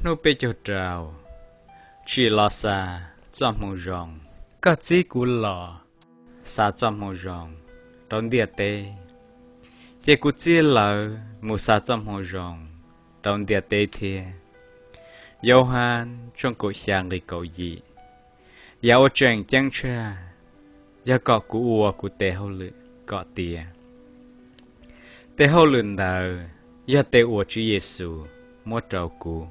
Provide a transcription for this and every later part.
Hnub peb caug rau, tsim los xa txoj hmoo zoo. Koj txib kuv los xa txoj hmoo zoo rau ntiaj teb, ces kuv txib lawv mus xa txoj hmoo zoo rau ntiaj teb thiab. Yauhas tshooj kaum xya nqe kaum yim. Yam uas tseem ceeb tshaj, yog kom kuv ua kuv tes hauj lwm kom tiav. Tes hauj lwm ntawd yog tes uas Tswv Yexus muab rau kuv.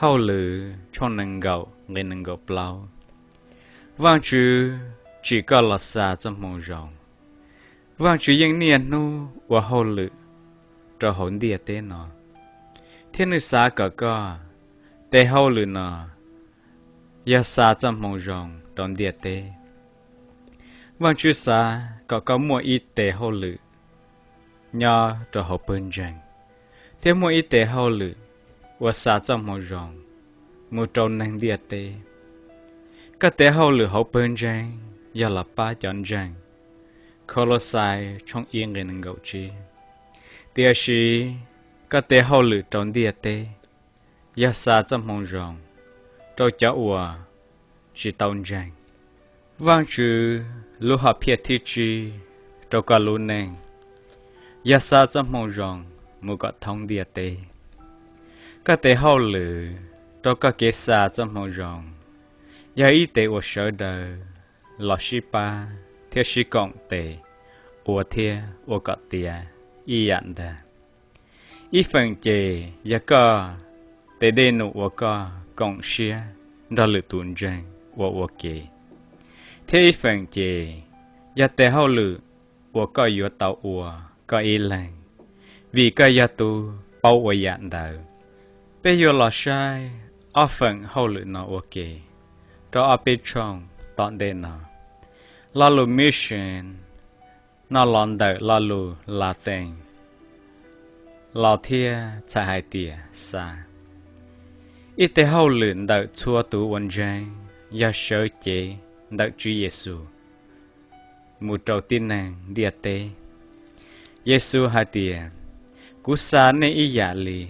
Hauj lwm tshooj nees nkaum nqe nees nkaum plaub. Vaajtswv tsim koj los xa txoj hmoo zoo. Vaajtswv yeej niaj hnub ua hauj lwm rau hauv ntiaj teb no, thiab nws xav kom koj tes hauj lwm no yog xa txoj hmoo zoo rau ntiaj teb. Vaajtswv xav kom koj muaj ib tes hauj lwm nyob rau hauv pawg ntseeg, thiab muaj ib tes hauj lwm uas xa txoj hmoo zoo mus rau neeg ntiaj teb. Koj tes hauj lwm hauv pawg ntseeg yog los pab cov ntseeg. Kolauxais tshooj ib nqe nees nkaum tsib. Tiam sis koj tes hauj lwm rau ntiaj teb yog xa txoj hmoo zoo rau cov uas tsis tau ntseeg. Vaajtswv lub hom phiaj thib tsib rau koj lub neej yog xa txoj hmoo zoo mus kom thoob ntiaj teb. Koj tes hauj lwm rau koj kev xa txoj hmoo zoo yog ib tes uas sawv daws los sib pab thiab sib koom tes ua thiab ua kom tiav ib yam ntag. Ib feem ces yog koj tes dej num uas koj koom siab nrog lwm tus ntseeg ua ua ke, thiab ib feem ces yog tes hauj lwm uas koj yuav tau ua koj ib leeg, vim koj yog tus paub ua yam ntawd. Peb yuav los saib ob feem hauj lwm no ua ke rau ob peb tshooj tom ntej no. Lo lus mission no los ntawm lo lus Latees los thiab txhais hais tias xa. Ib tes hauj lwm ntawm txhua tus uas ntseeg yog sawv cev ntawm Tswv Yexus mus rau tib neeg ntiaj teb. Yexus hais tias, Kuv xa nej ib yam li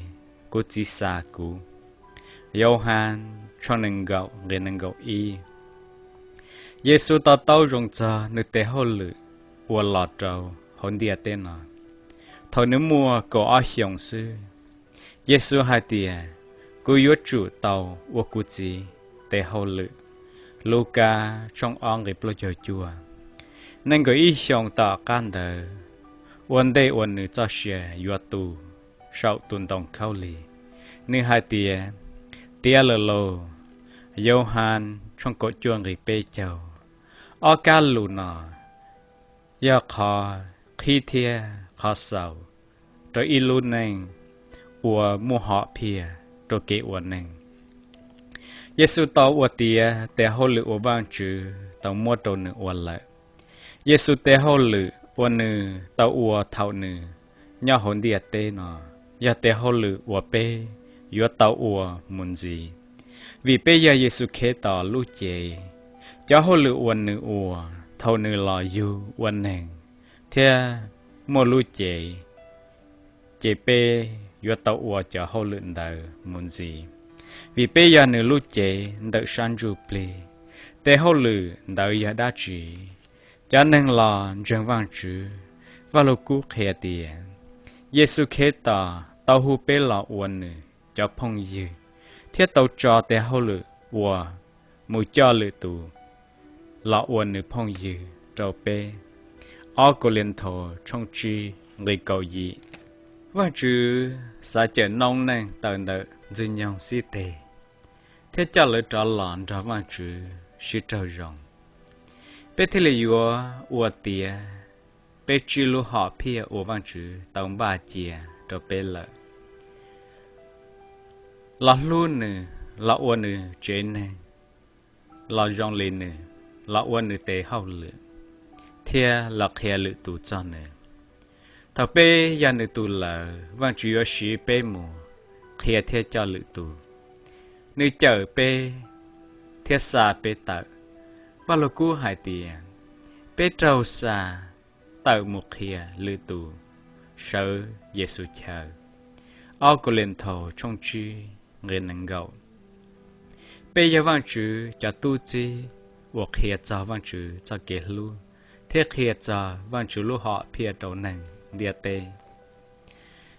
kuv Txiv xa kuv. Yauhas tshooj nees nkaum nqe nees nkaum ib. Yexus to taub zoo txog nws tes hauj lwm uas los rau hauv ntiaj teb no. Thaum nws muaj kaum ob xyoos xwb, Yexus hais tias, Kuv yuav tsum tau ua kuv Txiv tes hauj lwm. Lukas tshooj ob nqe plaub caug cuaj. Nees nkaum ib xyoos tom qab ntawd, ua ntej uas nws txoj sia yuav tu saum tus ntoo khaub lig, nws hais tias, Tiav lawm lauj! Yauhas tshooj kaum cuaj nqe peb caug. Ob kab lus no yog qhov qhib thiab qhov xaus rau ib lub neej uas muaj hom phiaj rau kev ua neeg. Yexus tau ua tiav tes hauj lwm uas Vaajtswv tau muab rau nws ua lawm. Yexus tes hauj lwm uas nws tau ua thaum nws nyob hauv ntiaj teb no yog tes hauj lwm uas peb yuav tau ua mus ntxiv, vim peb yog Yexus Khetos lub cev. Cov hauj lwm uas nws ua thaum nws los yug ua neeg thiab muaj lub cev, ces peb yuav tau ua cov hauj lwm ntawd mus ntxiv, vim peb yog nws lub cev ntawm sab ntsuj plig. Tes hauj lwm ntawd yog dab tsi? Cov neeg los ntseeg Vaajtswv, Vaj Lug Kub qhia tias Yexus Khetos tau hu peb los ua nws cov phooj ywg, thiab tau tso tes hauj lwm uas mus coj lwm tus los ua nws phooj ywg rau peb. Ob Kauleethaus tshooj tsib nqe kaum yim. Vaajtswv xav cawm noob neej tawm ntawm Ntxwg Nyoog xib teg thiab coj lawv rov los nrog Vaajtswv sib raug zoo. Peb thiaj li yuav ua tiav peb tsib lub hom phiaj uas Vaajtswv tau npaj cia rau peb lawm: los hlub nws, los ua nws tsev neeg, los zoo li nws, los ua nws tes hauj lwm, thiab los qhia lwm tus txog nws. Thaum peb yog nws tus lawm, Vaajtswv yuav siv peb mus qhia thiab coj lwm tus. Nws cawm peb thiab xa peb tawm. Vaj Lug Kub hais tias peb raug xa tawm mus qhia lwm tus sawv Yexus chaw. Ob Kauleethaus tshooj tsib nqe nees nkaum. Peb yog Vaajtswv cov tub txib uas qhia txog Vaajtswv txoj kev hlub thiab qhia txog Vaajtswv lub hom phiaj rau neeg ntiaj teb.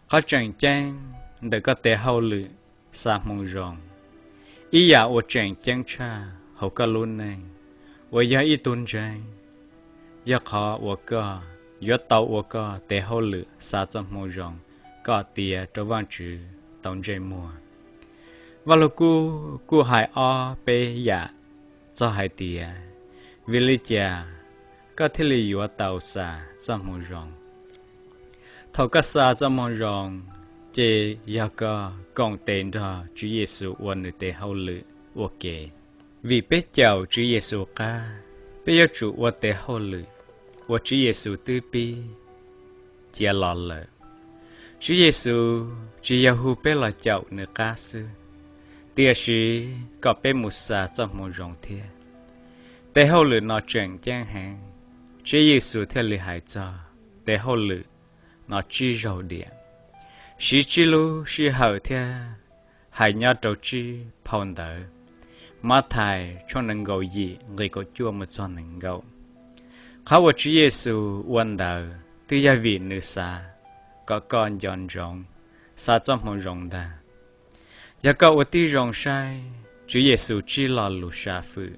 Qhov tseem ceeb ntawm koj tes hauj lwm xa hmoo zoo, ib yam uas tseem ceeb tshaj hauv koj lub neej, uas yog ib tug ntseeg, yog qhov uas koj yuav tau ua koj tes hauj lwm xa txoj hmoo zoo kom tiav rau Vaajtswv tau ntsej muag. Vaj Lug Kub kuj hais ob peb yam txog hais tias vim li cas koj thiaj li yuav tau xa txoj hmoo zoo. Thaum koj xa txoj hmoo zoo, ces yog koj koom tes nrog Tswv Yexus ua nws tes hauj lwm ua ke. Vim peb caum Tswv Yexus qab, peb yuav tsum ua tes hauj lwm uas Tswv Yexus twb pib cia los lawm. Tswv Yexus tsis yog hu peb los caum nws qab xwb, tiam sis kom peb mus xa txoj hmoo zoo thiab. Tes hauj lwm no tseem ceeb heev, Tswv Yexus thiaj li hais txog tes hauj lwm no tsib zaug diam, siv tsib lub sij hawm thiab hais nyob rau tsib phau ntawv. Mathais tshooj nees nkaum yim nqe kaum cuaj mus txog nees nkaum. Qhov uas Tswv Yexus ua ntawd twb yog vim nws xav kom koj nco ntsoov xa txoj hmoo zoo ntag. Yog koj ua tib zoo saib Tswv Yexus tsib lo lus sam fwm,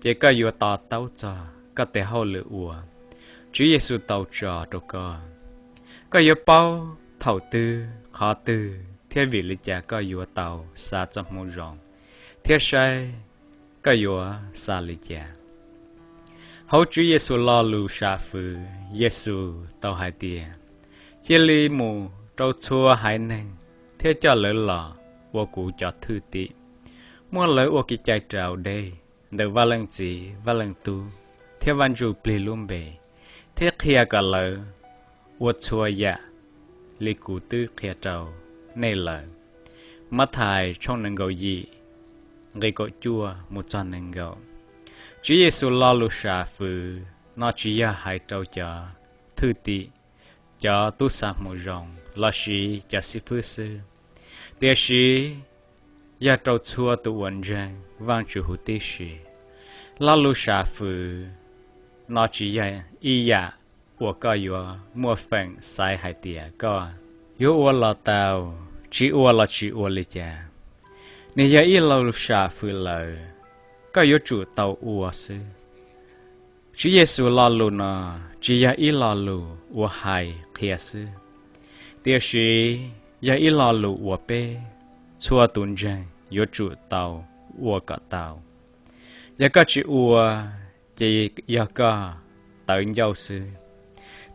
ces koj yuav to taub txog koj tes hauj lwm uas Tswv Yexus tau tso rau koj. Koj yuav paub thaum twg, qhov twg thiab vim li cas koj yuav tau xa txoj hmoo zoo, thiab saib koj yuav xa li cas. Hauv Tswv Yexus lo lus sam fwm, Yexus tau hais tias, cia li mus rau txhua haiv neeg thiab coj lawv los ua kuv cov thwj tim, muab lawv ua kev cai raus deb ntawm Vaj Leej Txiv, Vaj Leej Tub thiab Vaj Ntsujplig lub npe, thiab qhia kom lawv ua txhua yam li kuv twb qhia rau nej lawm. Mathais tshooj nees nkaum yim nqe kaum cuaj mus txog nees nkaum. Tswv Yexus lo lus sam fwm no tsis yog hais rau cov thwj tim, cov tub xa hmoo zoo lossis cov xib fwb xwb, tiam sis yog rau txhua tus uas ntseeg Vaajtswv huv tib si. Lo lus sam fwm no tsis yog ib yam uas koj yuav muaj feem xaiv hais tias koj yuav ua los tau, tsis ua los tsis ua li cas. Nws yog ib lo lus sam fwm lawm, koj yuav tsum tau ua xwb. Tswv Yexus lo lus no tsis yog ib lo lus uas hais qhia xwb, tiam sis yog ib lo lus uas peb txhua tus ntseeg yuav tsum tau ua kom tau. Yog koj tsis ua, ces yog koj tawv ncauj xwb.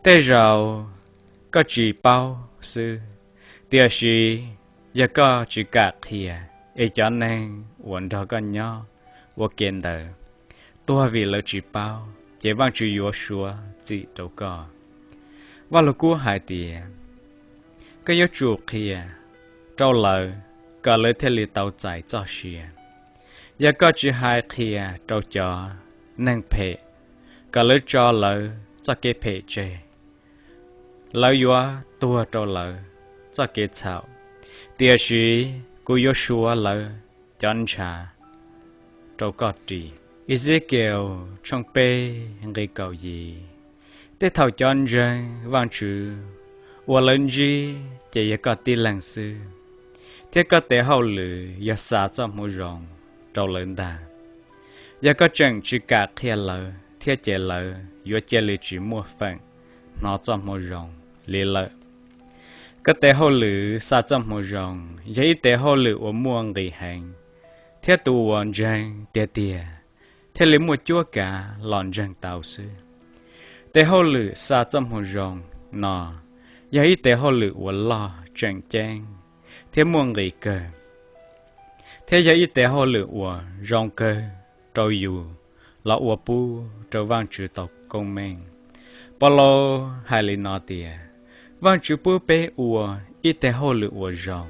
Tej zaum koj tsis paub xwb, tiam sis yog koj tsis kam qhia, es cov neeg uas nrog koj nyob ua ke ntawd tuag vim lawv tsis paub, ces Vaajtswv yuav suav txim rau koj. Vaj Lug Kub hais tias, koj yuav tsum qhia rau lawv kom lawv thiaj li tau txais txoj sia. Yog koj tsis hais qhia rau cov neeg phem kom lawv tso lawv txoj kev phem tseg, lawv yuav tuag rau lawv txoj kev txhaum, tiam sis kuv yuav suav lawv cov ntshav rau koj ris. Exekiel tshooj peb nqe kaum yim. Tej thaum cov ntseeg Vaajtswv uas lawv ntsib ces yog koj tib leeg xwb, thiab koj tes hauj lwm yog xa txoj hmoo zoo rau lawv ntag. Yog koj tseem tsis kam qhia lawv thiab ces lawv yuav cia li tsis muaj feem hnov txoj hmoo zoo li lawm. Koj tes hauj lwm xa txoj hmoo zoo yog ib tes hauj lwm uas muaj nqis heev, thiab tus uas ntseeg tiag tiag thiaj li muaj cuab kav los ntseeg tau xwb. Tes hauj lwm xa txoj hmoo zoo no yog ib tes hauj lwm uas loj, tseem ceeb, thiab muaj nqis kawg, thiab yog ib tes hauj lwm uas zoo kawg rau yus los ua pub rau Vaajtswv tau koob meej. Paulus hais li no tias, Vaajtswv pub peb ua ib tes hauj lwm uas zoo.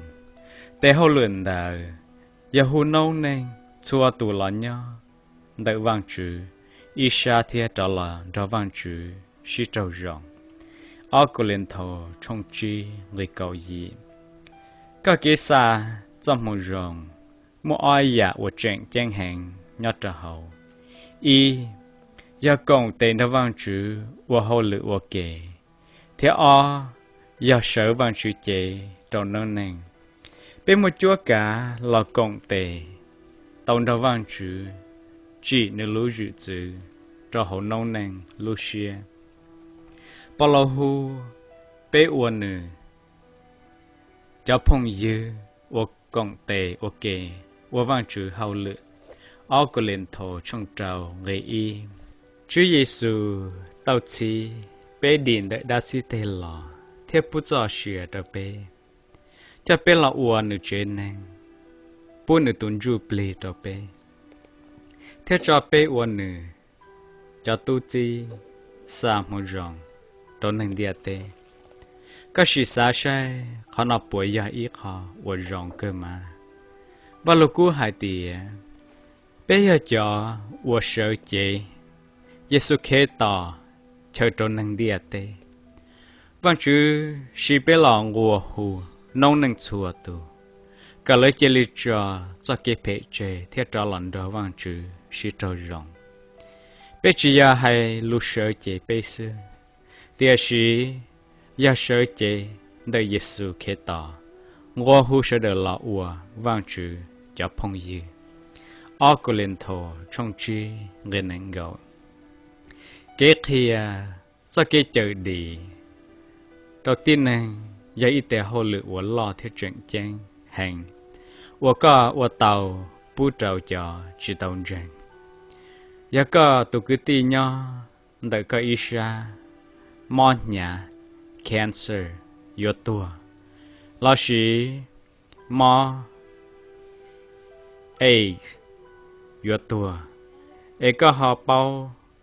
Tes hauj lwm ntawd yog hu noob neej txhua tus los nyob ntawm Vaajtswv ib sab thiab rov los nrog Vaajtswv sib raug zoo. Ob Kauleethaus tshooj tsib nqe kaum yim. Koj kev xa txoj moo zoo muaj ob yam uas tseem ceeb heev nyob rau hauv. Ib, yog koom tes nrog Vajtswv ua hauj lwm ua ke, thiab ob, yog sawv Vajtswv cev rau noob neej. Peb muaj cuab kav los koom tes tau nrog Vajtswv tsim Nws lub zwm txwv rau hauv noob neej lub siab. Paulus hu peb ua nws cov phooj ywg uas koom tes ua ke ua Vajtswv hauj lwm. Ob Kauleethaus tshooj rau nqe ib. Tswv Yexus tau txhiv peb dim ntawm dab txib teg los thiab pub txoj sia rau peb, coj peb los ua nws tsev neeg, pub nws tus ntsuj plig rau peb, thiab tso peb ua nws cov tub txib xa hmoo zoo rau neeg ntiaj teb. Koj sim xav saib qhov no puas yog ib qho uas zoo kawg mas? Vaj Lug Kub hais tias, peb yog cov uas sawv cev Yexus Khetos chaw rau neeg ntiaj teb. Vajtswv siv peb los nqua hu noob neej txhua tus kom lawv cia li tso txoj kev phem tseg thiab rov los nrog Vajtswv sib raug zoo. Peb tsis yog hais lus sawv cev peb xwb, tiam sis yog sawv cev ntawm Yexus Khetos nqua hu sawv daws los ua Vajtswv cov phooj ywg. Ob Kauleethaus tshooj tsib nqe nees nkaum. Kev qhia txoj kev cawm dim rau tib neeg yog ib tes hauj lwm uas loj thiab tseem ceeb heev uas koj ua tau pub rau cov tsis tau ntseeg. Yog koj tus kwv tij nyob ntawm koj ib sab mob hnyav, cancer, yuav tuag, lossis mob AIDS yuav tuag, es koj ho paub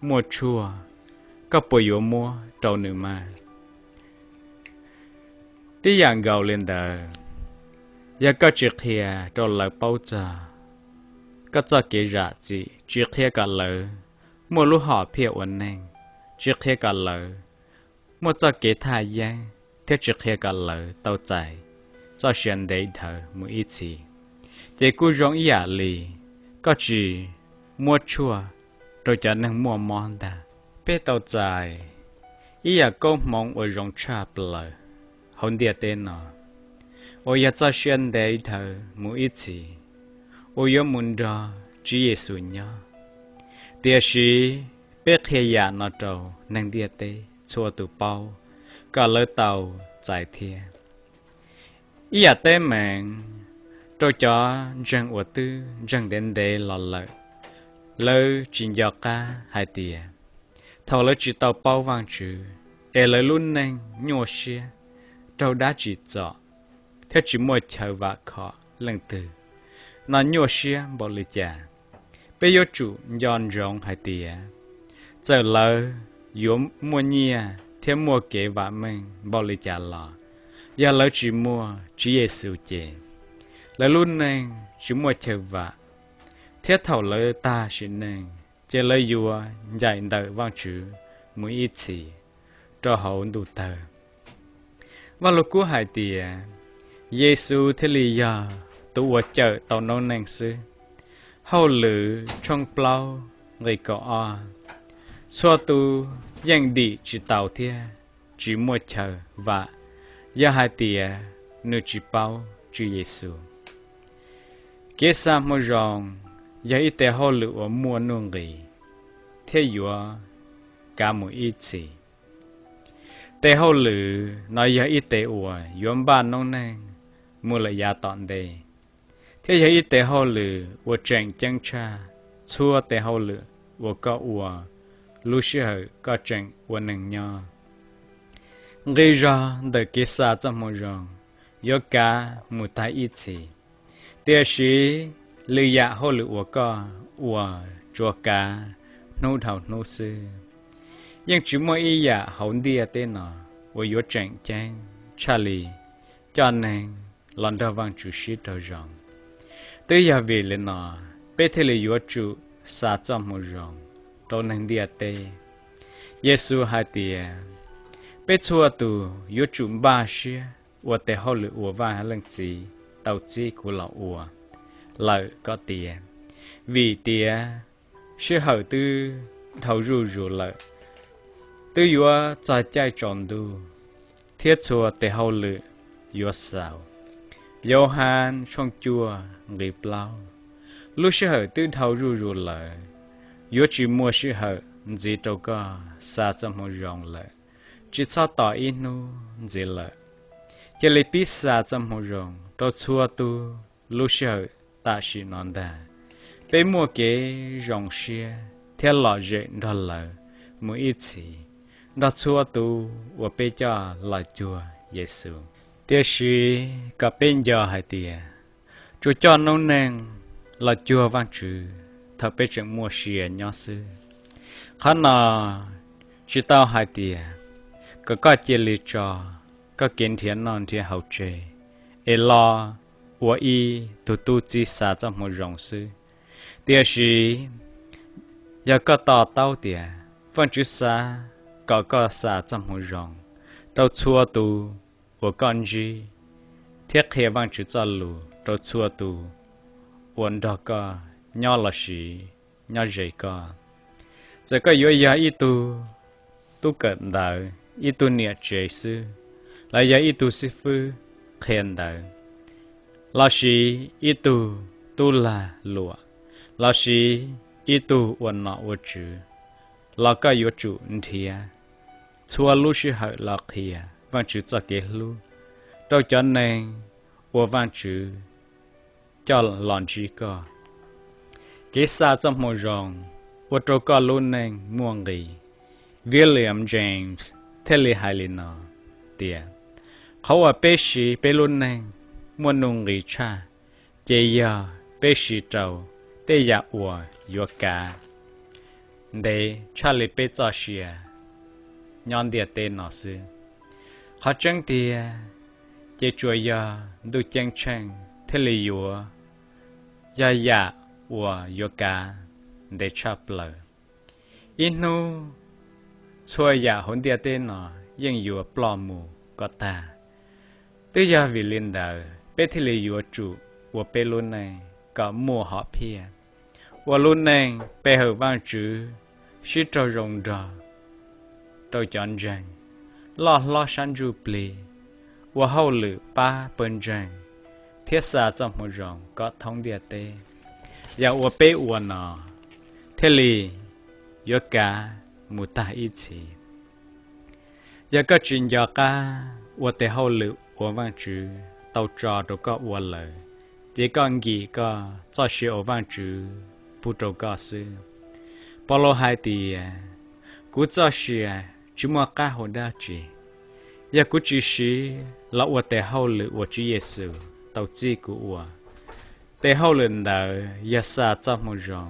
muaj tshuaj, koj puas yuav muab rau nws mas? Tib yam nkaus li ntawd, yog koj tsis qhia rau lawv paub txog koj txoj kev zam txim, tsis qhia kom lawv muaj lub hom phiaj ua neej, tsis qhia kom lawv muaj txoj kev thaj yeeb, thiab tsis qhia kom lawv tau txais txoj sia ntev dhawv mus ib txhis, ces kuj zoo ib yam li koj tsis muab tshuaj rau cov neeg muaj mob ntag. Peb tau txais ib yam koob hmoov uas zoo tshaj plaws hauv ntiaj teb no, uas yog txoj sia ntev dhawv mus ib txhis uas yuav mus nrog Tswv Yexus nyob. Tiam sis peb qhia yam no rau neeg ntiaj teb txhua tus paub kom lawv tau txais thiab. Ib yam teeb meem rau cov ntseeg uas twb ntseeg ntev ntev los lawm, lawv tsis nco qab hais tias thaum lawv tsis tau paub Vajtswv es lawv lub neej nyuaj siab, raug dab tsim txom, thiab tsis muaj chaw vam khom leej twg no nyuaj siab npaum li cas. Peb yuav tsum nco ntsoov hais tias txawm lawv yuav muaj nyiaj thiab muaj kev vam meej npaum li cas los, yog lawv tsis muaj Tswv Yexus ces lawv lub neej tsis muaj chaw vam, thiab thaum lawv tag sim neej ces lawv yuav ncaim ntawm Vajtswv mus ib txhis rau hauv ntuj tawg. Vaj Lug Kub hais tias, Yexus thiaj li yog tus uas cawm tau noob neej xwb. Hauj Lwm tshooj plaub nqe kaum ob, txhua tus yeej dim tsis tau thiab tsis muaj chaw vam yog hais tias nws tsis paub Tswv Yexus. Kev xa hmoo zoo yog ib tes hauj lwm uas muaj nuj nqis thiab yuav kav mus ib txhis. Tes hauj lwm no yog ib tes uas yuav npaj noob neej mus lawm yav tom ntej, thiab yog ib tes hauj lwm uas tseem ceeb tshaj txhua tes hauj lwm uas koj ua lub sij hawm koj tseem ua neeg nyob. Nqi zog ntawm kev xa txoj hmoo zoo yuav kav mus tag ib txhis, tiam sis lwm yam hauj lwm uas koj ua tsuas kav hnub dhau hnub xwb. Yeej tsis muaj ib yam hauv ntiaj teb no uas yuav tseem ceeb tshaj li coj neeg los nrog Vajtswv sib raug zoo. Twb yog vim li no peb thiaj li yuav tsum xa txoj hmoo zoo rau neeg ntiaj teb. Yexus hais tias, peb txhua tus yuav tsum npaj siab ua tes hauj lwm uas Vaj Leej Txiv tau txib kuv los ua lawm kom tiav, vim tias sij hawm twb dhau zuj zus lawm, twb yuav txog caij tsaus ntuj, thiab txhua tes hauj lwm yuav xaus. Yauhas tshooj cuaj nqe plaub. Lub sij hawm twb dhau zuj zus lawm, yuav tsis muaj sij hawm ntxiv rau koj xa txoj moo zoo lawm, tsis txhob tos ib hnub ntxiv lawm. Cia li pib xa txoj moo zoo rau txhua tus lub sij hawm tam sim no ntag. Peb muaj kev zoo siab thiab lom zem nrog lawv mus ib txhis, nrog txhua tus uas peb coj los cuag Yexus. Tiam sis kom peb nco hais tias, tsuas coj noob neej los cuag Vajtswv thaum peb tseem muaj sia nyob xwb. Qhov no tsis tau hais tias kom koj cia li tso koj kev nrhiav noj nrhiav haus tseg es los ua ib tug tub txib xa txoj moo zoo xwb. Tiam sis yog koj to taub tias Vajtswv xav kom koj xa txoj moo zoo rau txhua tus uas koj ntsib, thiab qhia Vajtswv txoj lus rau txhua tus uas nrog koj nyob lossis nyob ze koj, txawm koj yuav yog ib tug tub kawm ntawv, ib tug niam tsev xwb, los yog ib tug xib fwb qhia ntawv, lossis ib tug tub lag luam, lossis ib tug ua nom ua tswv, los koj yuav tsum nrhiav txhua lub sij hawm los qhia Vajtswv txoj kev hlub rau cov neeg uas Vajtswv coj los ntsib koj. Kev xa txoj moo zoo ua rau koj lub neej muaj nqis. William James thiaj li hais li no tias, qhov uas peb siv peb lub neej muaj nuj nqis tshaj, ces yog peb siv rau tej yam uas yuav kav ntev tshaj li peb txoj sia nyob ntiaj teb no xwb. Qhov tseeb tiag ces tsuas yog ntuj ceeb tsheej thiaj li yuav yog yam uas yuav kav ntev tshaj plaws. Ib hnub txhua yam hauv ntiaj teb no yeej yuav ploj mus kom tag. Twb yog vim li ntawd peb thiaj li yuav tsum ua peb lub neej kom muaj hom phiaj, ua lub neej pe hawm Vajtswv, sib raug zoo nrog rau cov ntseeg, loj hlob sab ntsuj plig, ua hauj lwm pab pawg ntseeg, thiab xa txoj moo zoo kom thoob ntiaj teb. Yam uas peb ua no thiaj li yuav kav mus tag ib txhis. Yog koj tsis nco qab ua tes hauj lwm uas Vajtswv tau tso rau koj ua lawm, ces koj nkim koj txoj sia uas Vajtswv pub rau koj xwb. Paulus hais tias, kuv txoj sia tsis muaj qab hau dab tsi yog kuv tsis siv los ua tes hauj lwm uas Tswv Yexus tau txib kuv ua. Tes hauj lwm ntawd yog xa txoj moo zoo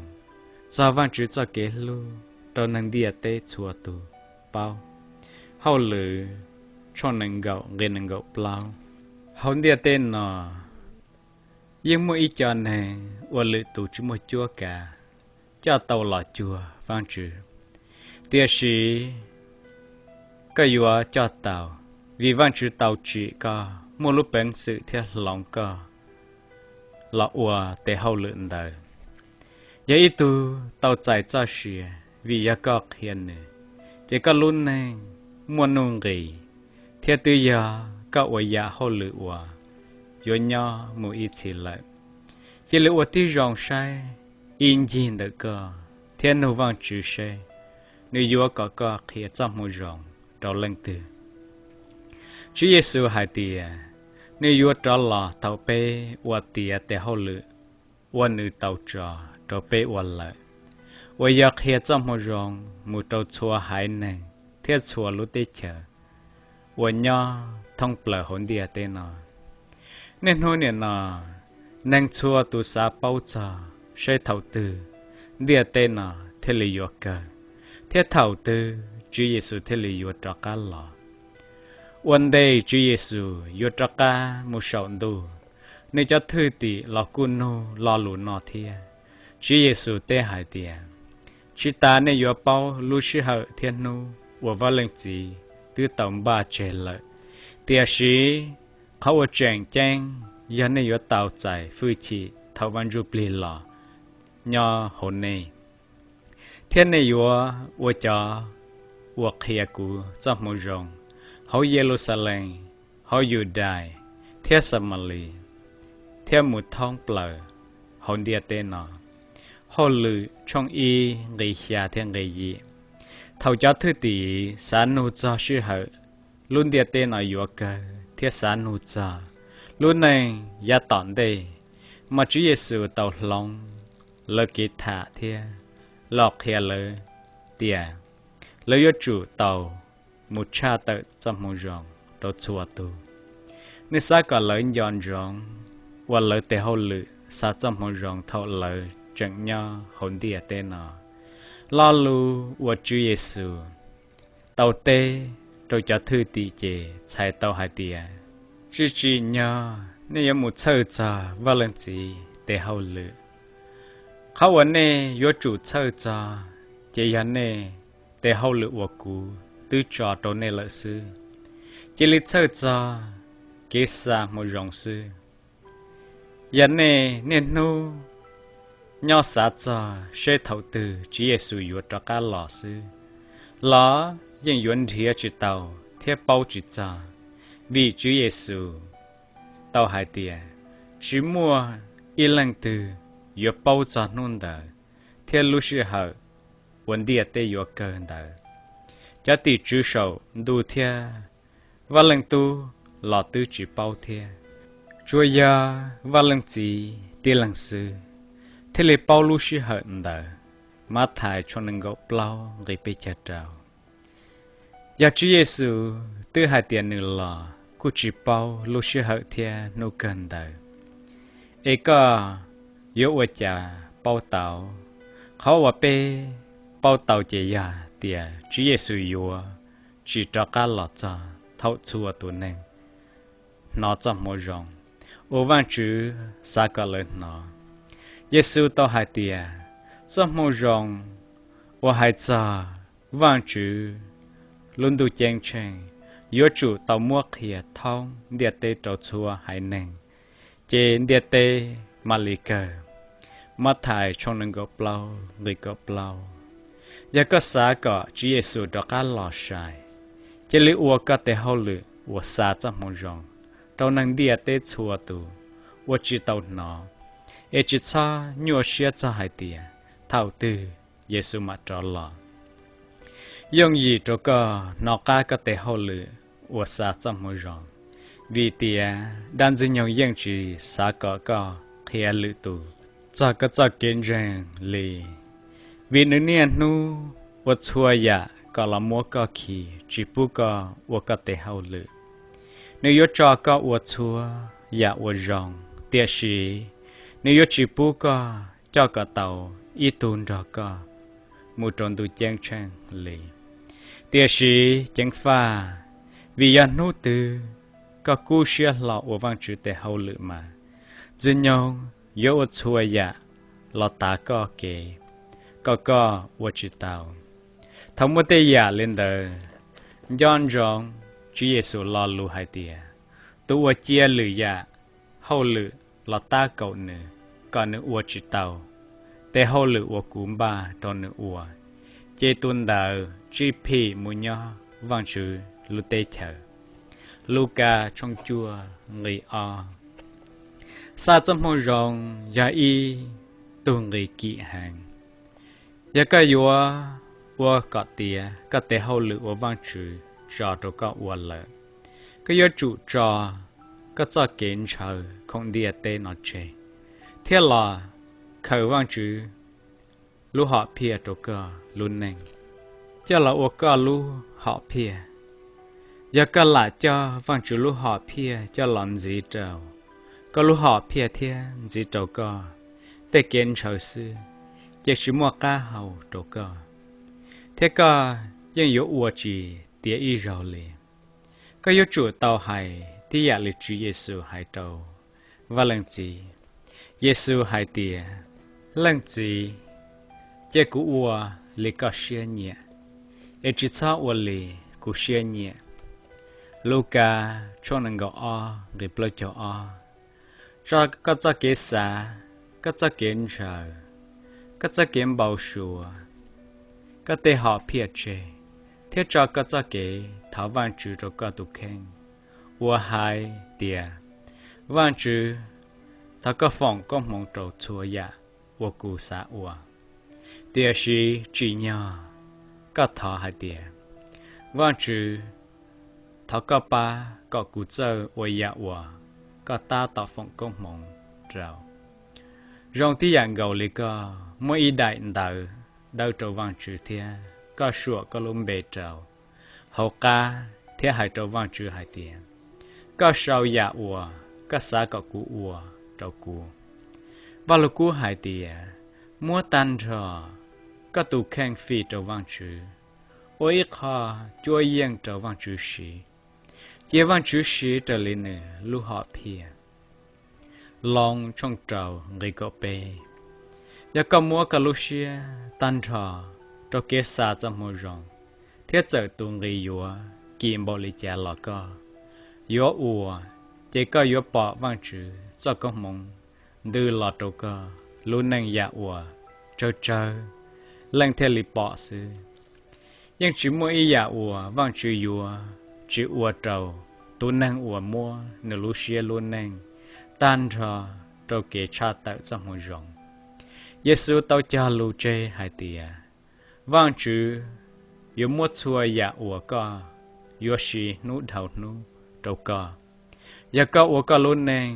txog Vajtswv txoj kev hlub rau neeg ntiaj teb txhua tus paub. Hauj Lwm tshooj nees nkaum nqe nees nkaum plaub. Hauv ntiaj teb no yeej muaj ib co neeg uas lwm tus tsis muaj cuab kav coj tau los cuag Vajtswv, tiam sis koj yuav coj tau, vim Vajtswv tau tsim koj, muaj lub peev xwm thiab hloov koj los ua tes hauj lwm ntawd. Yog ib tug tau txais txoj sia vim yog koj qhia nws, ces koj lub neej muaj nuj nqis, thiab twb yog koj ua yam hauj lwm uas yuav nyob mus ib txhis lawm. Cia li ua tib zoo saib ib ncig ntawm koj thiab nug Vajtswv seb nws yuav kom koj qhia txoj moo zoo rau leej twg. Tswv Yexus hais tias nws yuav rov los thaum peb ua tiav tes hauj lwm uas nws tau tso rau peb ua lawm, uas yog qhia txoj moo zoo mus rau txhua haiv neeg thiab txhua lub teb chaws uas nyob thoob plaws hauv ntiaj teb no. Niaj hnub nim no, neeg txhua tus xav paub txog seb thaum twg ntiaj teb no thiaj li yuav kawg, thiab thaum twg Tswv Yexus thiaj li yuav rov qab los. Ua ntej Tswv Yexus yuav rov qab mus saum ntuj, nws cov thwj tim los kuj nug lo lus no thiab. Tswv Yexus teb hais tias, tsis tas nej yuav paub lub sij hawm thiab hnub uas Vaj Leej Txiv twb tau npaj tseg lawm, tiam sis qhov uas tseem ceeb yog nej yuav tau txais hwj chim thaum Vaj Ntsujplig los nyob hauv nej, thiab nej yuav ua cov uas qhia kuv txoj hmoo zoo hauv Yeluxalees, hauv Yudais thiab Xamalis, thiab mus thoob plaws hauv ntiaj teb no. Hauj Lwm tshooj ib nqe xya thiab nqe yim. Thaum cov thwj tim xav nug txog sij hawm lub ntiaj teb no yuav kawg thiab xav nug txog lub neej yav tom ntej, mas Tswv Yexus tau hloov lawv kev tham thiab los qhia lawv tias lawv yuav tsum tau mus tshaj tawm txoj hmoo zoo rau txhua tus. Nej xav kom lawv nco ntsoov uas lawv tes hauj lwm xa txoj hmoo zoo thaum lawv tseem nyob hauv ntiaj teb no. Lo lus uas Tswv Yexus tau teb rau cov thwj tim ces txhais tau hais tias, tsis tsim nyog nej yuav mus txhawj txog Vaj Leej Txiv tes hauj lwm. Qhov uas nej yuav tsum txhawj txog ces yog nej tes hauj lwm uas kuv twb tso rau nej lawm xwb. Cia li txhawj txog kev xa hmoo zoo xwb. Yog nej niaj hnub nyob xav txog seb thaum twg Tswv Yexus yuav rov qab los xwb, los yeej yuav nrhiav tsis tau thiab paub tsis txog, vim Tswv Yexus tau hais tias, tsis muaj ib leej twg yuav paub txog hnub ntawd thiab lub sij hawm uas ntiaj teb yuav kawg ntawd. Cov tim tswv saum ntuj thiab Vaj Leej Tub los twb tsis paub thiab, tsuas yog Vaj Leej Txiv tib leeg xwb thiaj li paub lub sij hawm ntawd. Mathais tshooj nees nkaum plaub nqe peb caug rau. Yog Tswv Yexus twb hais tias nws los kuj tsis paub lub sij hawm thiab hnub kawg ntawd, es koj yuav ua cas paub tau? Qhov uas peb paub tau ces yog tias Tswv Yexus yuav tsis rov qab los txog thaum txhua tus neeg hnov txoj hmoo zoo uas Vajtswv xav kom lawv hnov. Yexus tau hais tias, txoj hmoo zoo uas hais txog Vajtswv lub ntuj ceeb tsheej yuav tsum tau muab qhia thoob ntiaj teb rau txhua haiv neeg, ces ntiaj teb mam li kawg. Mathais tshooj nees nkaum plaub nqe kaum plaub. Yog koj xav kom Tswv Yexus rov qab los sai, cia li ua koj tes hauj lwm uas xa txoj hmoo zoo rau neeg ntiaj teb txhua tus uas tsis tau hnov, es tsis txhob nyuaj siab txog hais tias thaum twg Yexus mam rov los. Yooj yim rau koj hnov qab koj tes hauj lwm uas xa txoj hmoo zoo, vim tias dab Ntxwg Nyoog yeej tsis xav kom koj qhia lwm tus txog koj txoj kev ntseeg li, vim nws niaj hnub ua txhua yam kom los muab koj khi, tsis pub koj ua koj tes hauj lwm. Nws yuav tso koj ua txhua yam uas zoo, tiam sis nws yuav tsis pub koj coj kom tau ib tug nrog koj mus rau ntuj ceeb tsheej li. Tiam sis ceev faj, vim yog hnub twg koj kub siab hlo ua Vajtswv tes hauj lwm mas, Ntxwg Nyoog yuav ua txhua yam los tav koj kev kom koj ua tsis tau. Thaum muaj tej yam li ntawd, nco ntsoov Tswv Yexus lo lus hais tias, tus uas cia lwm yam hauj lwm los tab kaum nws kom nws ua tsis tau tes hauj lwm uas kuv npaj rau nws ua, ces tus ntawd tsis phim mus nyob Vajtswv lub teb chaws. Lukas tshooj cuaj nqe ob. Xa txoj hmoo zoo yog ib tug nqi kim heev. Yog koj yuav ua kom tiav koj tes hauj lwm uas Vajtswv tso rau koj ua lawm, koj yuav tsum tso koj txoj kev ntshaw khoom ntiaj teb no tseg, thiab los khaws Vajtswv lub hom phiaj rau koj lub neej coj los ua koj lub hom phiaj. Yog koj lam coj Vajtswv lub hom phiaj coj los ntxiv rau koj lub hom phiaj thiab ntxiv rau koj tej kev ntshaw xwb, ces tsis muaj qab hau rau koj, thiab koj yeej yuav ua tsis tiav ib zaug li. Koj yuav tsum tau hais tib yam li Tswv Yexus hais rau Vaj Leej Txiv. Yexus hais tias, Leej Txiv, cia kuv ua li koj siab nyiam, es tsis txhob ua li kuv siab nyiam. Lukas tshooj nees nkaum ob nqe plaub caug ob. tso koj txoj kev xav, koj txoj kev ntshaw, koj txoj kev npau suav, koj tej hom phiaj tseg, thiab tso koj txoj kev thov Vajtswv rau koj tus kheej, uas hais tias, Vajtswv, thov koj foom koob hmoov rau txhua yam uas kuv xav ua, tiam sis tsim nyog koj thov hais tias, Vajtswv, thov koj pab kom kuv txawj ua yam uas koj tab tom foom koob hmoov rau. Zoo tib yam nkaus li koj muab ib daim ntawv dawb rau Vajtswv thiab koj suam koj lub npe rau hauv qab thiab hais rau Vajtswv hais tias, Koj sau yam uas koj xav kom kuv ua rau kuv. Vaj lug kub hais tias, Muab tag nrho koj tus kheej fij rau Vajtswv, ua ib qho cuab yeej rau Vajtswv siv, cia Vajtswv siv raws li nws lub hom phiaj. Loos tshooj rau nqi kaum peb. Yog koj muab koj lub siab tag nrho rau kev xa txoj moo zoo, thiab txawm tus nqi yuav kim npaum li cas los koj yuav ua, ces koj yuav pom Vajtswv txoj koob hmoov ntws los rau koj lub neej yam uas tsawg tsawg leej thiaj li pom xwb. Yeej tsis muaj ib yam uas Vajtswv yuav tsis ua rau tus neeg uas muab nws lub siab lub neej tag nrho rau kev tshaj tawm txoj moo zoo. Yexus tau cog lus tseg hais tias, Vajtswv yuav muab txhua yam uas koj yuav siv hnub dhau hnub rau koj, yog koj ua koj lub neej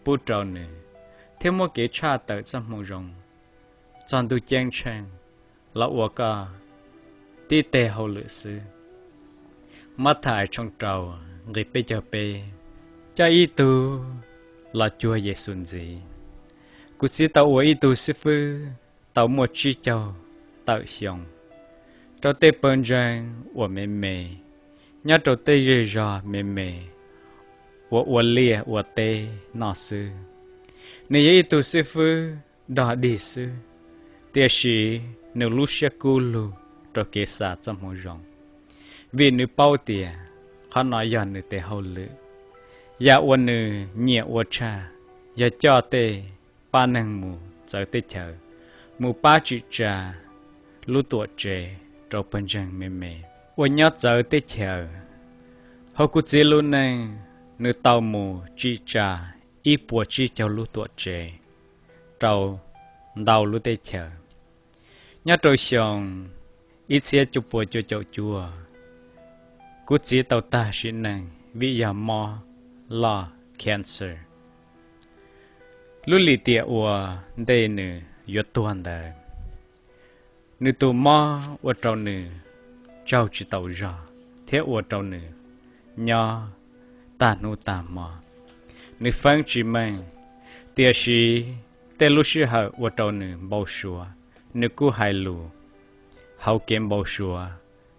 pub rau nws thiab muab kev tshaj tawm txoj moo zoo txog ntuj ceeb tsheej los ua koj tib teg hauj lwm xwb. Mathais tshooj rau nqi peb caug peb. Coj ib tug los cuag Yexus ntxiv. Kuv txiv tau ua ib tug xib fwb tau muaj tsib caug tawm xyoo rau tej pawg ntseeg uas me me nyob rau tej zej zog me me uas ua liaj ua teb noj xwb. Nws yog ib tug xib fwb dog dig xwb, tiam sis nws lub siab kub lug rau kev xa txoj moo zoo, vim nws paub tias qhov no yog nws tes hauj lwm. Yam uas nws nyiam ua tshaj yog coj tej pab neeg mus txawv teb chaws, mus pab tsim tsa lub tuam tsev rau pawg ntseeg me me uas nyob txawv teb chaws. Hauv kuv txiv lub neej, nws tau mus tsim tsa ib puas tsib caug lub tuam tsev rau ntau lub teb chaws. Nyob rau xyoo ib txhiab cuaj puas cuaj caum cuaj, kuv txiv tau tag sim neej vim yog mob loj cancer. Lub lim tiam ua ntej nws yuav tuag ntawd, nws tus mob ua rau nws tsaug tsis taus zog thiab ua rau nws nyob tag hnub tag hmo. Nws feeb tsis meej, tiam sis tej lub sij hawm ua rau nws npau suav, nws kuj hais lus hauv kev npau suav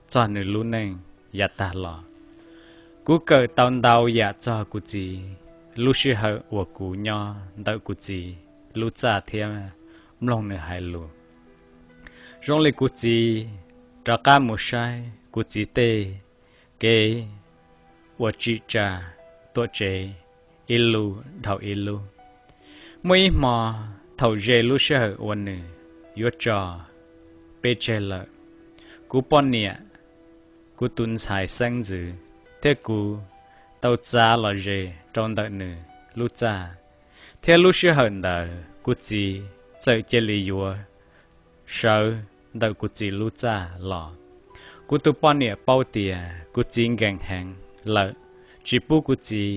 txog nws lub neej yav tag los. Kuv kawm tau ntau yam txog kuv txiv lub sij hawm uas kuv nyob ntawm kuv txiv lub txaj thiab mloog nws hais lus. Zoo li kuv txiv rov qab mus saib kuv txiv tej kev ua tsim tsa tuam tsev ib lub dhau ib lub. Muaj ib hmo, thaum ze lub sij hawm uas nws yuav tso peb tseg lawm, kuv poj niam, kuv tus ntxhais xeeb ntxwv thiab kuv tau txav los ze rau ntawm nws lub txaj, thiab lub sij hawm ntawd kuv txiv txawm cia li yuav sawv ntawm kuv txiv lub txaj los. Kuv tus poj niam paub tias kuv txiv nkees heev lawm, tsis pub kuv txiv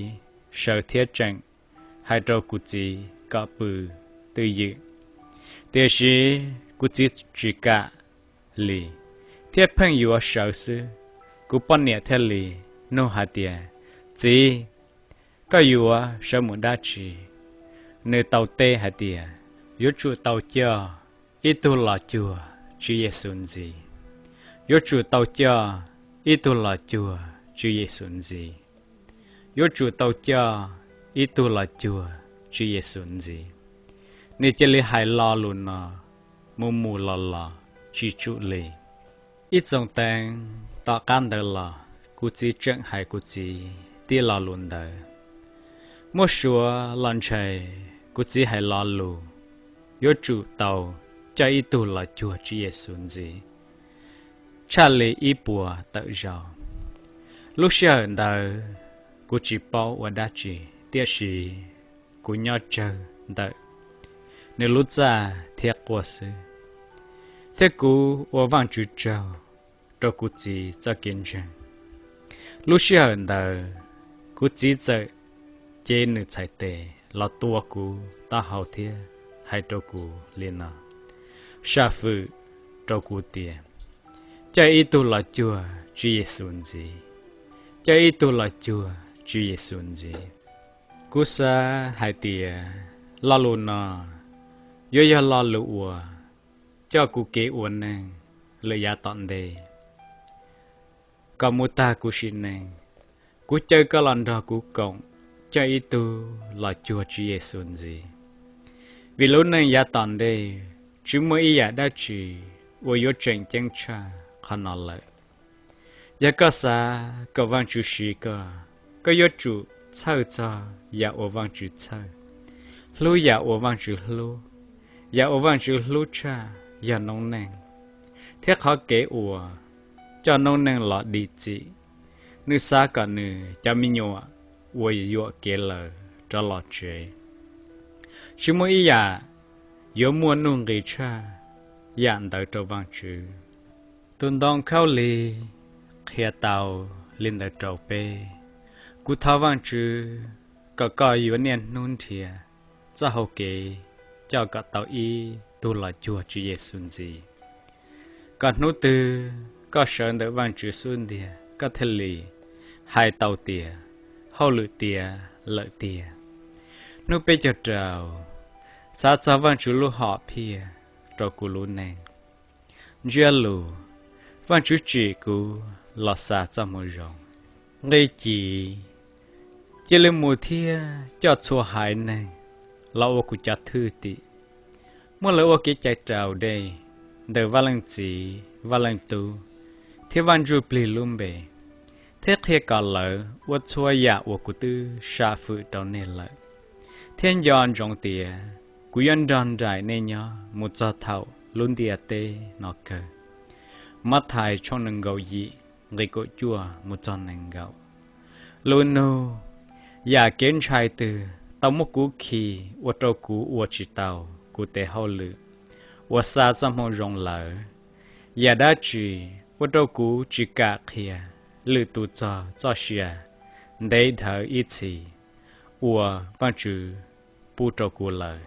sawv thiab tseem hais rau kuv txiv kom pw twj ywm. Tiam sis kuv txiv tsis kam li, thiab pheej yuav sawv xwb. Kuv poj niam thiaj li nug hais tias, Txiv, koj yuav sawv mus dab tsi? Nws tau teb hais tias, Yuav tsum tau coj ib tug los cuag Tswv Yexus ntxiv. Yuav tsum tau coj ib tug los cuag Tswv Yexus ntxiv. Yuav tsum tau coj ib tug los cuag Tswv Yexus ntxiv. Nws cia li hais lo lus no mus mus los los tsis tsum li. Ib txoos teev tom qab ntawd los, kuv txiv tseem hais kuv txiv tib lo lus ntawd. Muab suav los ntshe kuv txiv hais lo lus yuav tsum tau coj ib tug los cuag Tswv Yexus ntxiv tshaj li ib puas tawm zaus. Lub sij hawm ntawd kuv tsis paub ua dab tsi, tiam sis kuv nyob tsawg ntawm nws lub txaj thiab quaj xwb, thiab kuv ua Vajtswv tsaug rau kuv txiv txoj kev ntseeg. Lub sij hawm ntawd kuv txiv txawm cev nws txhais tes los tua kuv taub hau thiab hais rau kuv li no, sam fwm rau kuv tias, coj ib tug los cuag Tswv Yexus ntxiv, coj ib tug los cuag Tswv Yexus ntxiv. Kuv xav hais tias lo lus no yuav yog lo lus uas coj kuv kev ua neeg lawm yav tom ntej kom mus tag kuv sim neej. Kuv caw koj los nrog kuv koom coj ib tug los cuag Tswv Yexus ntxiv, vim lub neej yav tom ntej tsis muaj ib yam dab tsi uas yuav tseem ceeb tshaj qhov no lawm. Yog koj xav kom Vajtswv siv koj, koj yuav tsum txhawj txog yam uas Vajtswv txhawj, hlub yam uas Vajtswv hlub. Yam uas Vajtswv hlub tshaj yog noob neej, thiab qhov kev uas coj noob neej los dim txim. Nws xav kom nws cov me nyuam uas yuam kev lawm rov los tsev. Tsis muaj ib yam yuav muaj nuj nqis tshaj yam ntawd rau Vajtswv. Tus ntoo khaub lig qhia tau li ntawd rau peb. Kuv thov Vajtswv kom koj yuav niaj hnub nrhiav txoj hau kev coj kom tau ib tug los cuag Tswv Yexus ntxiv, kom hnub twg koj sawv ntawm Vajtswv xub ntiag koj thiaj li hais tau tias, hauj lwm tiav lawm tiag. Hnub peb caug rau, xav txog Vajtswv lub hom phiaj rau kuv lub neej. Ntsiab lus, Vajtswv tsim kuv los xa txoj moo zoo. Nqe ci, cia li mus thiab coj txhua haiv neeg los ua kuv cov thwj tim. Muab lawv ua kev cai raus dej ntawm Vaj Leej Txiv, Vaj Leej Tub, thiab Vaj Ntsuj Plig lub npe, thiab qhia kom lawv ua txhua yam uas kuv twb sam fwm rau nej lawm, thiab nco ntsoov tias kuv yuav nrog nraim nej nyob mus txog thaum lub ntiaj teb no kawg. Mathais tshooj nees nkaum yim, nqe kaum cuaj mus txog nees nkaum. Lus nug, yam kev ntshai twg tau muab kuv khi ua rau kuv ua tsis tau kuv tes hauj lwm uas xa txoj moo zoo lawm? Yam dab tsi ua rau kuv tsis kam qhia lwm tus txog txoj sia ntev dhawv ib txhis uas Vajtswv pub rau kuv lawm?